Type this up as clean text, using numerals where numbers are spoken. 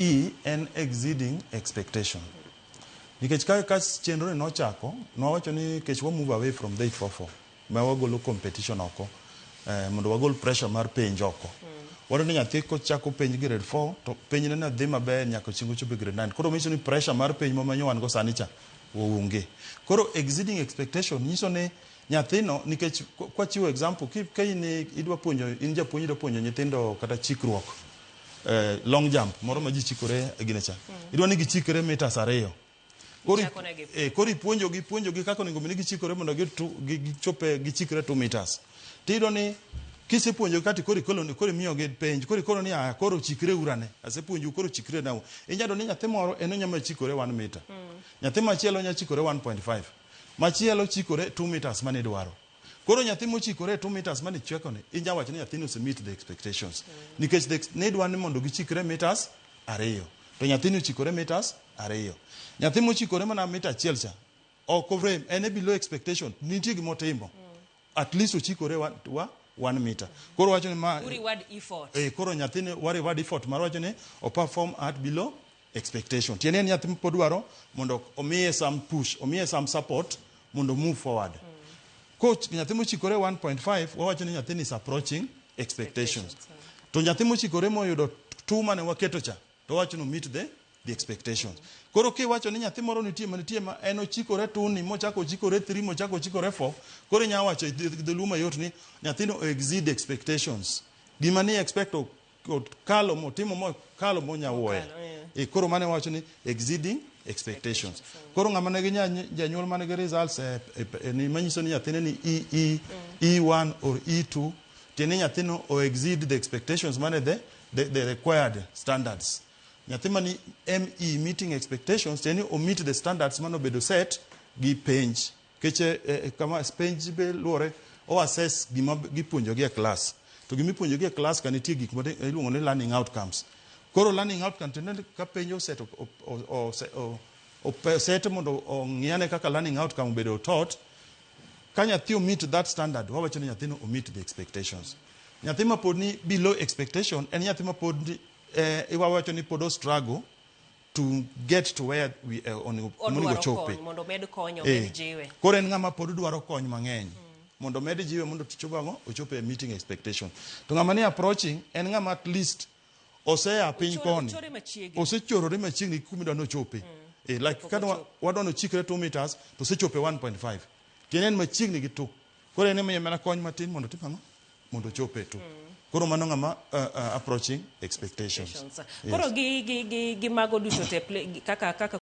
E en exceeding expectation. Nikech ka chenro ni nochako, nwawacho ni kech wa move away from the 844 ma wagolo competition oko, mondo wagol pressure mar penj oko. Wadwa ni nyathi kochako penj grade 4 to penjne ne dhi maber nyaka chieng' ochopo e grade 9. Koro manyiso ni pressure mar penj mamanyo wan go sani cha onge. Koro exceeding expectation nyiso ni nyathino, nikech kwachiwo example, ka in idwa puonjo, in japuonj, idwa puonjo nyithindo kata chikruok, long jump moro ma ji chikore e gine cha, idwa ni gichikre meters 2. Koro Ichako negi. Koro ipuonjogi kaka onego bed ni gichikore mondo gichope gichikre 2 meters. Tiyudo ni kisepuonjogi kati koro ikolo, koro imiyogi penj, koro ikono ni aya, koro chikre urane, asepuonjou, koro chikre nau. Inyalo ni nyathi moro en onyalo chikore 1 meter, nyathi machielo nya chikore 1.5, machielo chikore 2 meters mane idwaro. Koro nyathi mochikore 2 meters mane ichweko ni, inya wacho ni nyathini ose meet the expectations, nikech ne idwa ni mondo gichikre meters 2, to nyathini ochikore meters 2. Nyathi mochikore mana mita 1 cha ok orem, en e below expectation. Nitie gimotimo, at least ochikore 1 meter. Koro wacho ni ma U reward effort. Koro nyathini wa reward effort mar wacho ni o perform at below expectation. Tiende en nyathi pod dwaro mondo omiye some push, omiye some support mondo move forward. Coach, nyathi mochikore 1.5, wawacho ni nyathini is approaching expectations. To nyathi mochikore moyudo 2 mane waketo cha, to wawacho ni meet the expectations. Koro kiwacho ni nyathi moro nitie manitie ma en ochikore 2 ni, mochako ochikore 3, mochako ochikore 4, koro inya wacho e dholuo mayot ni nyathino exceed expectations. Gima ni expect okalo, motimo mokalo monyawuoya. Mokalo, yeah. Koro mane wacho ni exceeding expectations. Koro ng'ama nigi janyuol manigi results ni manyiso ni nyathine ni E, E, E1 or E2, tiende ni nyathino o exceed the expectations mane the required standards. Nyathi mani ME, meeting expectations, tiende ni o meet the standards mane obedo set gi penj. Nikech kama penj be luwore o assess gima gipuonjogi e class. To gima ipuonjogi e class ka nitie gik iluongo ni learning outcomes. Koro learning outcome tiende ni ka penj oset o set mondo ong'iyane kaka learning outcome obedo taught, ka nyathi o meet that standard, wawacho ni nyathino o meet the expectations. Nyathi ma pod ni below expectation en nyathi ma pod wawacho ni pod o struggle to get to where we onego Odwaro chope. Kony mondo omed konyo, omed jiwe. Koro en ng'ama pod dwaro kony mang'eny mondo omed jiwe mondo ochop ang'o, ochop e meeting expectation. To ng'ama ni approaching en ng'ama at least osea piny koni. Ochore machiegni. Osechorore machiegni gi kuma idwa ni ochope. Like Pok ka ochopo. wadwa ni ochikre 2 meters to osechopo e 1.5, tiende en machiegni gi 2. Koro en imiye mana kony matin mondo otim ang'o, mondo ochope e 2. Koro mano ng'ama approaching expectations. Koro gi mago duto te kaka